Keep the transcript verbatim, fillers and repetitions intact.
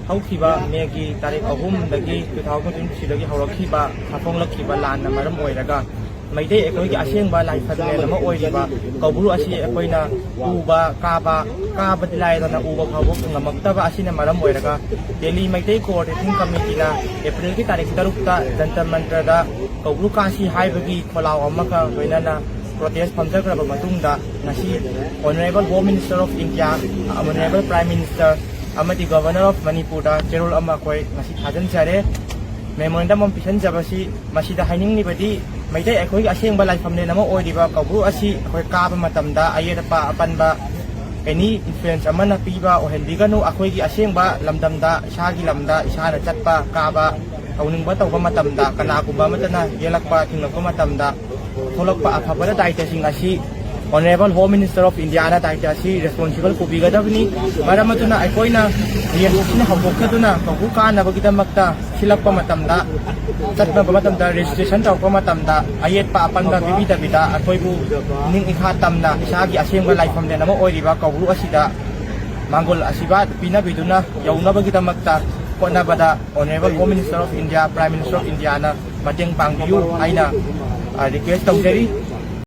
ꯍꯧꯈꯤꯕ ꯃꯦꯒꯤ ꯇꯥꯔꯤꯛ ꯑꯍꯨꯝꯗꯒꯤ ꯇꯨ ꯊꯥꯎꯖꯟ ꯇ꯭ꯋꯦꯟꯇꯤ ꯊ꯭ꯔꯤꯗꯒꯤ ꯍꯧꯔꯛꯈꯤꯕ ꯍꯥꯐꯣꯡꯂꯛꯈꯤꯕ ꯂꯥꯟꯅ ꯃꯔꯝ ꯑꯣꯏꯔꯒ ꯃꯩꯇꯩ ꯑꯩꯈꯣꯏꯒꯤ ꯑꯁꯦꯡꯕ ꯂꯥꯏꯐꯝꯂꯦꯟ ꯑꯃ ꯑꯣꯏꯔꯤꯕ ꯀꯧꯕ꯭ꯔꯨ ꯑꯁꯤ ꯑꯩꯈꯣꯏꯅ ꯎꯕ ꯀꯥꯕ, ꯀꯥꯕꯗꯤ ꯂꯥꯏꯗꯅ ꯎꯕ ꯐꯥꯎꯕ ꯉꯝꯃꯛꯇꯕ ꯑꯁꯤꯅ ꯃꯔꯝ ꯑꯣꯏꯔꯒ ꯗꯦꯜꯂꯤ ꯃꯩꯇꯩ ꯀꯣꯑꯣꯔꯗꯤꯅꯦꯁꯟ ꯀꯃꯤꯇꯤꯅ ꯑꯦꯄ꯭ꯔꯤꯜꯒꯤ ꯇꯥꯔꯤꯛ ꯇꯔꯨꯛꯇ ꯖꯟꯇꯔ ꯃꯟꯇꯔꯗ ꯀꯧꯕ꯭ꯔꯨ ꯀꯥꯁꯤ ꯍꯥꯏꯕꯒꯤ ꯈꯣꯜꯂꯥꯎ ꯑꯃꯒ ꯂꯣꯏꯅꯅ ꯄ꯭ꯔꯣꯇꯦꯁ ꯐꯝꯖꯈ꯭ꯔꯕ ꯃꯇꯨꯡꯗ ꯉꯁꯤ Honourable Home Minister of India, Honourable Prime Minister ꯑꯃꯗꯤ Governor of ꯃꯅꯤꯄꯨꯔꯗ ꯆꯦꯔꯣꯜ ꯑꯃ ꯑꯩꯈꯣꯏ ꯉꯁꯤ ꯊꯥꯖꯤꯟꯖꯔꯦ꯫ ꯃꯦꯃꯣꯔꯦꯟꯗꯝ ꯑꯃ ꯄꯤꯁꯤꯟꯖꯕꯁꯤ ꯃꯁꯤꯗ ꯍꯥꯏꯅꯤꯡꯂꯤꯕꯗꯤ ꯃꯩꯇꯩ ꯑꯩꯈꯣꯏꯒꯤ ꯑꯁꯦꯡꯕ ꯂꯥꯏꯐꯝꯂꯦꯟ ꯑꯃ ꯑꯣꯏꯔꯤꯕ ꯀꯧꯕ꯭ꯔꯨ ꯑꯁꯤ ꯑꯩꯈꯣꯏ ꯀꯥꯕ ꯃꯇꯝꯗ ꯑꯌꯦꯠ ꯑꯄꯥ ꯑꯄꯟꯕ ꯑꯦꯅꯤ ꯏꯟꯐ꯭ꯂꯨꯌꯦꯟꯁ ꯑꯃꯅ ꯄꯤꯕ ꯑꯣꯏꯍꯟꯕꯤꯒꯅꯨ꯫ ꯑꯩꯈꯣꯏꯒꯤ ꯑꯁꯦꯡꯕ ꯂꯝꯗꯝꯗ, ꯏꯁꯥꯒꯤ ꯂꯝꯗ ꯏꯁꯥꯅ ꯆꯠꯄ, ꯀꯥꯕ, ꯇꯧꯅꯤꯡꯕ ꯇꯧꯕ ꯃꯇꯝꯗ, ꯀꯅꯥꯒꯨꯝꯕ ꯑꯃꯠꯇꯅ ꯌꯦꯜꯂꯛꯄ, ꯊꯤꯡꯂꯛꯄ ꯃꯇꯝꯗ ꯊꯣꯛꯂꯛꯄ ꯑꯐꯕ ꯗꯥꯏꯇꯁꯤꯡ ꯑꯁꯤ Honourable Home Minister of Indiaꯅ ꯗꯥꯏꯇ ꯑꯁꯤ ꯔꯦꯁꯄꯣꯟꯁꯤꯕꯜ ꯄꯨꯕꯤꯒꯗꯕꯅꯤ꯫ ꯃꯔꯝ ꯑꯗꯨꯅ ꯑꯩꯈꯣꯏꯅ ꯍꯌꯦꯡ ꯑꯁꯤꯅ ꯍꯧꯗꯣꯛꯆꯗꯨꯅ ꯀꯧꯕ꯭ꯔꯨ ꯀꯥꯅꯕꯒꯤꯗꯃꯛꯇ ꯁꯤꯜꯂꯛꯄ ꯃꯇꯝꯗ, ꯆꯠꯅꯕ ꯃꯇꯝꯗ, ꯔꯦꯖꯤꯁꯇ꯭ꯔꯦꯁꯟ ꯇꯧꯔꯛꯄ ꯃꯇꯝꯗ ꯑꯌꯦꯠꯄ ꯑꯄꯟꯕ ꯄꯤꯕꯤꯗꯕꯤꯗ ꯑꯩꯈꯣꯏꯕꯨ ꯅꯤꯡ ꯏꯈꯥ ꯇꯝꯅ ꯏꯁꯥꯒꯤ ꯑꯁꯦꯡꯕ ꯂꯥꯏꯐꯝꯂꯦꯟ ꯑꯃ ꯑꯣꯏꯔꯤꯕ ꯀꯧꯕ꯭ꯔꯨ ꯑꯁꯤꯗ ꯃꯥꯡꯒꯣꯜ ꯑꯁꯤꯔꯕꯥꯗ ꯄꯤꯅꯕꯤꯗꯨꯅ ꯌꯧꯅꯕꯒꯤꯗꯃꯛꯇ ꯍꯣꯠꯅꯕꯗ Honourable Home Minister of India, Prime Minister of Indiaꯅ ꯃꯇꯦꯡ ꯄꯥꯡꯕꯤꯌꯨ ꯍꯥꯏꯅ, ꯑ, ꯔꯤꯀ꯭ꯋꯦꯁ ꯇꯧꯖꯔꯤ꯫